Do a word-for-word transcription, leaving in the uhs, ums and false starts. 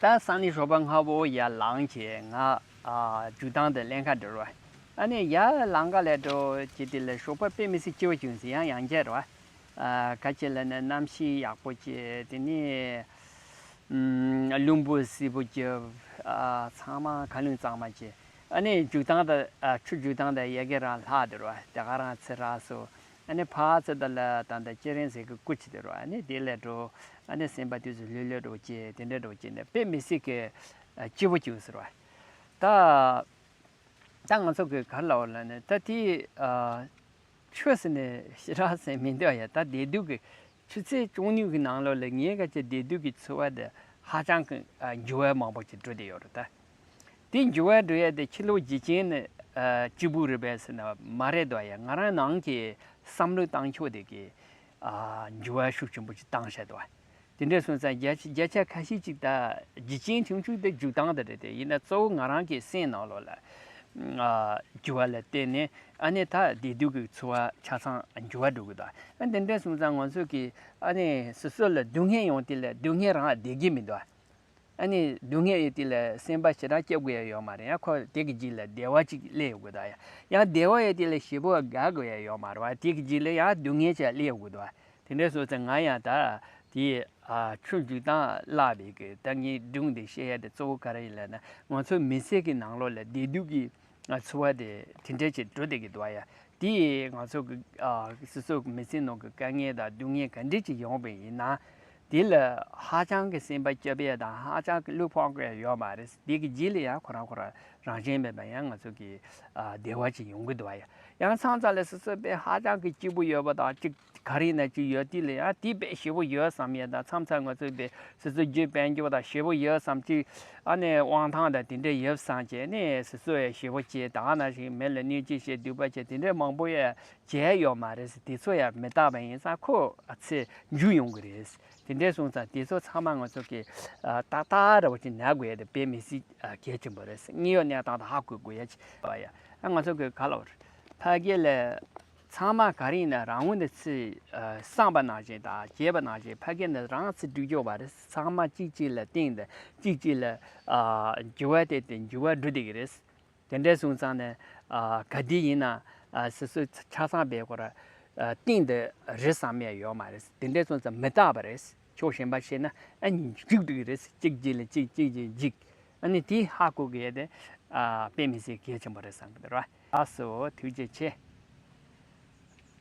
ད་སང་ཉིན་ཞོགས་པ་སྔ་པོ་ཡར་ལངས་བྱས་ང་ཨ་འཇུག་སྟངས་དེ་ལེན་ག་འགྲོ་ར། ཨ་ནི་ཡར་ལངས་ག་ལས་འགྲོ་བྱས་དེ་ལ་ཞོགས་པ་དཔེ་མི་སྲིད་སྐྱིད་པོ་བྱུང་ཟེར། ཡང་ཡང་བྱས་ར། ཨ་ག་ཅི་ལབ་ན་གནམ་གཤིས་ཡག་པོ་བྱས། དེ་ནས་ཨམ་རླུང་བུ་བསིལ་པོ་རྒྱབ། ཨ་ཚང་མ་ཁ་ལུང་གཙང་མ་བྱས། ཨ་ནི་འཇུག་སྟངས་དང་ཨ་ཆུ་འཇུག་སྟངས་དང་ཡ་གི་རང་ལྷག་འདུག་ར། དེ་ག་རང་ཚེ་རག་སོ། ཨ་ནི་ཕར་ཚུར་དང་ལ་དང་དང་སྐྱེ་རིང་ཟེར་གི་སྐུ་ཅི་དེ་རོ། ཨ་ནི་དེ་ལས་འགྲོ། ཨ་ནི་སེམས་པ་དུས་སུ་ལྷོད་ལྷོད་འགྲོ་ཅེས་དེ་འདྲ་འགྲོ་ཅེས་ནས་དཔེ་མི་སྲིད་ཀྱི་ཨ་སྐྱིད་པོ་བྱུང་ཟེར་བ། ད་ད་ང་ཚོ་གི་ག་རེ་ལབ་ལབ་ནས་ད་དེ་ཨ་ཆོས་ཟེར་ནས་ཞེ་དྲག་ཟེར་མི་འདོད་ཡ། ད་བདེ་སྡུག་གི་ཆུ་ཚོད་བཅུ་གཉིས་ཀྱི་ནང་ལོགས་ལ་ངའི་ག་ཅེ་བདེ་སྡུག་གི་འཚོ་བ་དེ་ཧ་ཅང་གི་ཨ་འགྱུར་བ་མང་པོ་ཅིག་འགྲོ་བསྡད་ཡོད་རེད་ད། དེ་འགྱུར་བ་འགྲོ་ཡ་དེ་ཕྱི་ལོགས་འཇིག་རྟེན་ནི་ཨ་སྐྱིད་པོ་རེད་པས་ཟེར་ན་མ་རེད་དོ་ཡ། ང་རང་ནང་གི་བསམ་བློ་བཏང་ཕྱོགས་དེ་གི་ཨ་འགྱུར་བ་ཤུགས་ཆེན་པོ་ཅིག་བཏང་བཞག་འདུག། དེ་འདྲ་སོང་ཙང་བརྒྱ་ཆ་བརྒྱ་ཆ་ཁ་ཤས་ཅིག་ད་འཇིག་རྟེན་བྱུང་ཆུག་དེ་འཇུག་སྟངས་དེ་རེད། དེ་ཡིན་ན་གཙོ་བོ་ང་རང་གི་སེམས་ནང་ལོགས་ལ་ཨ་འགྱུར་བ་ལ་བརྟེན་ནས་ཨ་ནི་ད་བདེ་སྡུག་གི་འཚོ་བ་ཆ་ཚང་འགྱུར་བ་འགྲོ་གི་འདུག། ཨ་དེ་འདྲ་སོང་ཙང་ང་ཚོ་གི་ཨ་ནི་སོ་སོ་ལ་སྡུག་བསྔལ་ཡོང་དུས་ལ་སྡུག་བསྔལ་རང་བདེ་གི་མི་འདུག། ཨ་ནི་སྡུག་བསྔལ་ཡོད་དུས་ལ་སེམས་པ་ཞེ་དྲག་སྐྱོ་དགོས་ཡ་ཡོད་མ་རེད། ཡང་ཁོ་དེ་གི་རྗེས་ལ་བདེ་བ་ཅིག་སླེབས་ཡོང་གི་འདུག་ཡ། ཡང་བདེ་བ་ཡོད་དུས་ལ་ཞེ་པོ་དགའ་དགོས་ཡ་ཡོད་མ་རེད་བ། དེ་གི་རྗེས་ལ་ཡང་སྡུག་བསྔལ་ཅིག་སླེབས་ཡོང་གི་འདུག་བ། དེ་འདྲ་སོང་ཙང་ང་ཡང་ད་དེ་ཨ་ཆུ་འཇུག་སྟངས་བརླག་པའི་གི་ད་ངའི་སྒྲུང་འདི་བཤད་ཡ་དེ་གཙོ་བོ་ག་རེ་ཡིན་ལབ་ན་ང་ཚོ་མི་ཚེ་གི་ནང་ལོགས་ལ་བདེ་སྡུག་གི་ང་འཚོ་བ་དེ་དེ་འདྲ་ཅིག་འགྲོ་བསྡད་ཀྱི་འདུག་ཡ། དེ་ཡིས་ང་ཚོ་གི་ཨ་སོ་སོ་གི་མི་ཚེ་ནང་གི་དཀའ་ངལ་དང་སྡུག་བསྔལ་ག་འདྲ་ཅིག་ཡོང་བ་ཡིན་ན། དེ་ལ་ཧ་ཅང་གི་སེམས་པ་སྐྱོ་བ་དང་ཧ་ཅང་གི་བློ་ཕམ་དགོས་ཡ་ཡོད་མ་རེད། དེ་གི་རྗེས་ལ་ཡང་ཁོ་རང་ཁོ་རང་རང་བཞིན་མེད་པ་ཡང་ང་ཚོ་གི་ཨ་བདེ་བ་ཅིག་ཡོང་གི་འདུག་ཡ། ཡང་མཚམས་མཚམས་ལ་སོ་སོ་དཔེ་ཧ་ཅང་གི་སྐྱིད་པོ་ཡོད་པ་དང་ཅིག་ག་རེ་ཡིན་ན་ཅིག་ཡོད་དུས་ལ་ཡང་དེ་དཔེ་ཞེ་པོ་ཡོད་བསམ་ཡ་དང་མཚམས་མཚམས་ང་ཚོ་དཔེ་སོ་སོ་རྒྱུ་དཔལ་འབྱོར་དང་ཞེ་པོ་ཡོད་བསམ་ཅིག། ཨ་ནི་དབང་ཐང་དང་དེ་འདྲ་ཡོད་བསམ་བྱས་ནས་སོ་སོ་ཡང་ཞེ་པོ་བྱས་ད་ནང་བཞིན་མི་ལ་གནོད་སྐྱེལ་བྱས་སྡུག་པ་བྱས་དེ་འདྲ་མང་པོ་ཡང་བྱས་ཡོད་མ་རེད་ཟེར། དེ་ཚོ་ཡང་མི་རྟག་པ་ཡིན་ཙང་ཁོ་ཨ་ཚེ་འཇུ་ཡོང་གི་རེད། དེ་འདྲ་སོང་ཙང་དེ་ཚོ་ཚང་མ་ང་ཚོ་གི་ཨ་ཏག་ཏག་ར་བ་ཅིག་ན་དགོས་ཡ་དེ་དཔེ་མི་སྲིད་ཨ་གལ་ཆེན་པོ་རེད། དངོས་ཡོད་གནས་སྟངས་དང་ཧ་གོ་དགོས་ཡ་ཅིག་བ་ཡ། ཨ་ང་ཚོ་གི་ག་ལ་བར་ཕ་གི་ལ་ཚང་མ་ག་རེ་ཡིན་ན་རང་ངོས་ནས་ཚེ་ཨ་བསམ་པ་ནང་བཞིན་དང་བྱས་པ་ནང་བཞིན་ཕ་གི་ནས་རང་ཚེ་སྒྲུབ་ཀྱོག་པ་རེད། ཚང་མ་གཅིག་གཅིག་ལ་བརྟེན་ཏེ་གཅིག་གཅིག་ལ་ཨ་འགྱུར་བ་བལྟས་ཏེ་འགྱུར་བ་འགྲོ་བསྡད་ཀྱི་རེད། དེ་འདྲ་སོང་ཙང་ནས་ཨ་ག་དུས་ཡིན་ན་ཨ་སོ་སོ་ཆ་ཚང་པའི་སྐོར་ཨ་སྟེང་དུ་རེད་བསམ་ཡ་ཡོད་མ་རེད། དེ་འདྲ་སོང་ཙང་མི་རྟག་པ་རེད། ཕྱོགས་གཞན་པ་བཤད་ན་ཨ་འཇིག་འགྲོ་གི་རེད། གཅིག་རྗེས་ལ་གཅིག་གཅིག་རྗེས་འཇིག། ཨ་ནི་དེ་ཧ་གོ་དགོས་ཡ་དེ་ཨ་དཔེ་མི་སྲིད་གལ་ཆེན་པོ་རེད་བསམ་གི་འདུག་ར། ལགས་སོ། ཐུགས་རྗེ་ཆེ།